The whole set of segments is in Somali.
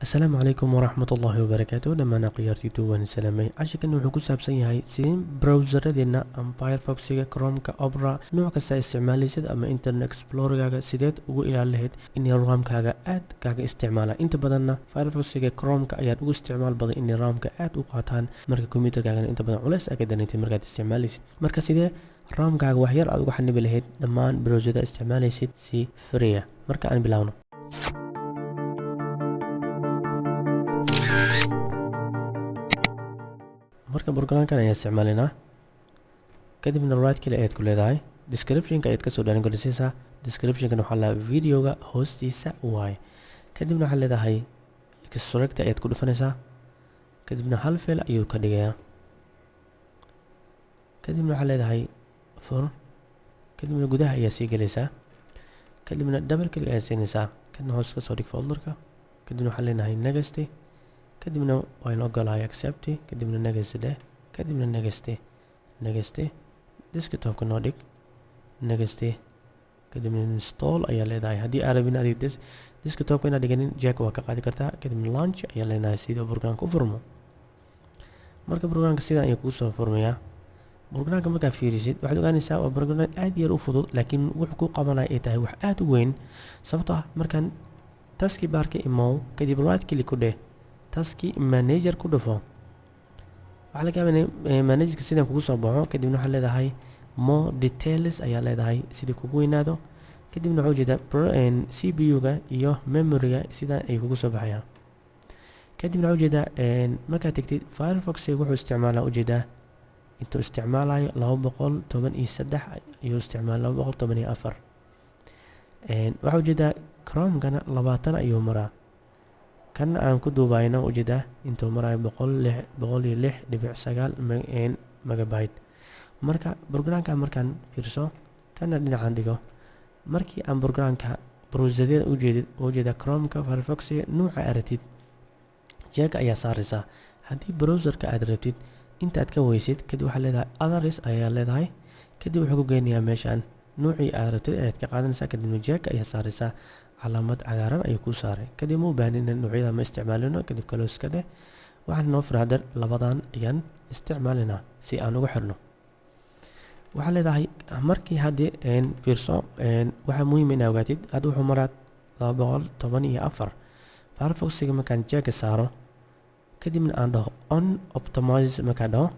Asalaamu calaykum waraxmat ullaahi wabarakaatu. Dhammaan akhyaartiitu waan salaamay. Casharkan wuxuu ku saabsan yahay sideen browseradeena ama Firefoxiga, Chromeka, Opera, nooc kasta isticmaalaysid ama Internet Explorergaaga, sideed ugu ilaalin lahayd inay RAM-kaaga aad kaaga isticmaala. Inta badanna Firefoxiga, Chromeka ayaad ugu isticmaal badan inay RAM-ka aad u qaataan. Marka computerkaagana inta badan culeys aa ka dareentay markaad isticmaalaysid. Marka sidee RAM-kaaga waxyar aad uga xanibi lahayd dhammaan browserada isticmaalaysid si free ah? Marka aan bilaawno. Marka programkan ayaa isticmaalinaa, kadibna right click ayaad ku leedahay, descriptionka ayaad kasoo dhalin garisaysaa. Descriptionkan waxaa lahaa videoga hoostiisa waaye. Kadibna waxaad leedahay extract ayaad ku dhufanaysaa. Kadibna hal file ayuu ka dhigayaa. Kadibna waxaad leedahay fur. Kadibna gudaha ayaa sii gelaysaa. Kadibna double click ayaad siinaysaa. Kadibna hoos kasoo dhig folderka. Kadibna waxaan leenahay next. Kadibna waa in ogolahay accept. Kadibna next dheh. Kadibna next, next. Desktopka noo dhig. Next. Kadibna install ayaa leedahay. Haddii aad rabin adig desktopka inaad dhiganin, check waa ka qaadi kartaa. Kadibna launch ayaa leenahay sidii programka u furmo. Marka programka sidan ayuu kugu soo furmayaa. Programka markaa fiirisid, waxaad ogaanaysaa waa program aad yar u fudud, laakiin wuxuu ku qabanaya ay tahay wax aad u weyn. Sababtoo ah markaan taskbarka imow, kadib right click ku dheh, task manager ku dhufo. Waxaa laga yaabaa in managerka sidan kugu soo baxo. Kadibna waxaad leedahay more details ayaa leedahay sidii kugu weynaado. Kadibna waxaa ujeedaa CPU-ga iyo memoryga sidan ay kugu soo baxayaan. Kadibna waxaa ujeedaa markaad tegtid Firefox wuxuu isticmaalaa, ujeedaa intuu isticmaalayo 213 ayuu isticmaala, 214. Waxaa ujeedaa Chromekana 20 ayuu maraa. Kan aan ku duubayno ujeedaa intuu marayo 106, 106.9 megabyte. Marka programka markaan fiirso, kana dhinacan dhigo, markii aan programka browserada ujeedid, ujeeda Chromeka, Firefoxiga, nuuca aragtid, checkga ayaa saaraysaa. Haddii browserka aad rabtid intaad ka weysid, kadib waxaad leedahay others ayaa leedahay. Kadib wuxuu ku geynayaa meeshaan, nuucii aad rabtid ayaad ka qaadanaysaa. Kadibna checkga ayaa saaraysaa, calaamad cagaaran ayuu kuu saaray. Kadib ma u baahnina noocyada, ma isticmaalino. Kadib close iska dheh. Waxaan noo fira hadda labadan ayaan isticmaalinaa si aan ugu xirno. Waxaa leedahay markii haddii fiirso, waxaa muhiim inaa ogaatid hadda wuxuu maraa 214. Firefoxiga markaan checkga saaro, kadibna aan dhaho on optimize, markaan dhaho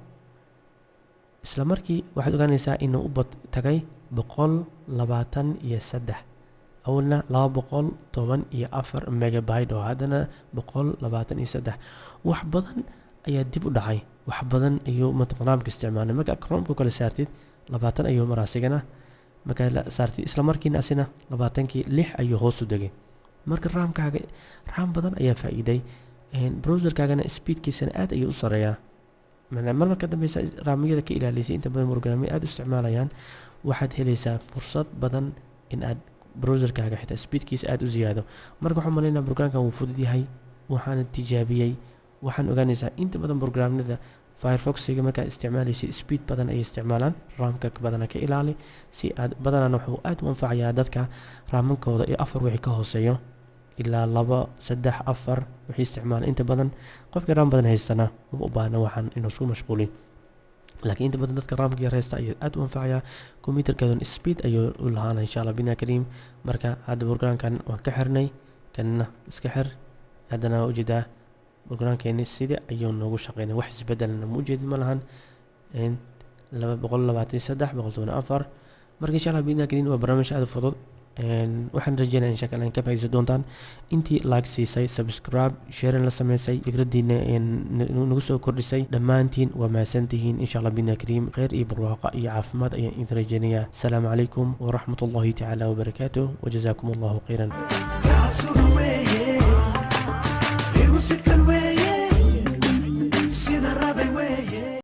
isla markii waxaad ogaanaysaa inuu u bad tagay 123. Awalna 214 megabyte oo haddana 123. Wax badan ayaa dib u dhacay, wax badan ayuu RAM-ka isticmaalay. Marka Chromeka kale saartid, 20 ayuu maraa asigana. Markaa saartid, isla markiina asina 20-kii 6 ayuu hoos u degay. Marka RAM-kaaga RAM badan ayaa faa'iiday, browserkaagana speedkiisana aad ayuu u sareeyaa. Mar marka dambeysa RAM-yada ka ilaalisay inta badan programmyo aad u isticmaalayaan, waxaad helaysaa fursad badan in aad browserkaaga xitaa speedkiisa aad u ziyaado. Marka waxaan malaynaa programkan wuu fudud yahay, waxaana tijaabiyey. Waxaan ogaanaysaa inta badan programmada Firefoxiga markaad isticmaalaysid speed badan ay isticmaalaan. RAM-ka badana ka ilaali si aad badanana. Wuxuu aad u anfacayaa dadka RAM-ankooda iyo 4 wixii ka hooseeyo, ilaa 2, 3, 4 wixii isticmaala. Inta badan qofka RAM badan haystana ma u baahna waxaan inuu isku mashquulin, laakiin inta badan dadka RAM-ka yar haysta ayuu aad u anfacayaa. Computerkeedun speed ayuu u lahaana, insha Allah bina kariim. Marka hadda programkan waan ka xirnay, kanna iska xir. Haddana waa ujeedaa programkeeni sida ayuu noogu shaqeynay, wax isbedelna ma ujeedin, ma lahan 223, 114. Marka insha Allah bidna kariim waa barnaamij aad u fudud. Waxaan rajeynaya insha Allah in ka faa'iideysan doontaan. Intii like siisay, subscribe, sharing la sameysay, fikradiina nagu soo kordhisay, dhammaantiin waa mahadsantihiin. Insha Allah bidna kariim, khayr iyo barwaaqo iyo caafimaad ayaan idin rajeynayaa. Asalaamu calaykum waraxmat ullahi tacaala wabarakaatuh, wajazaakum allahu khayran. Gacan weeye, igu sidkan weeye.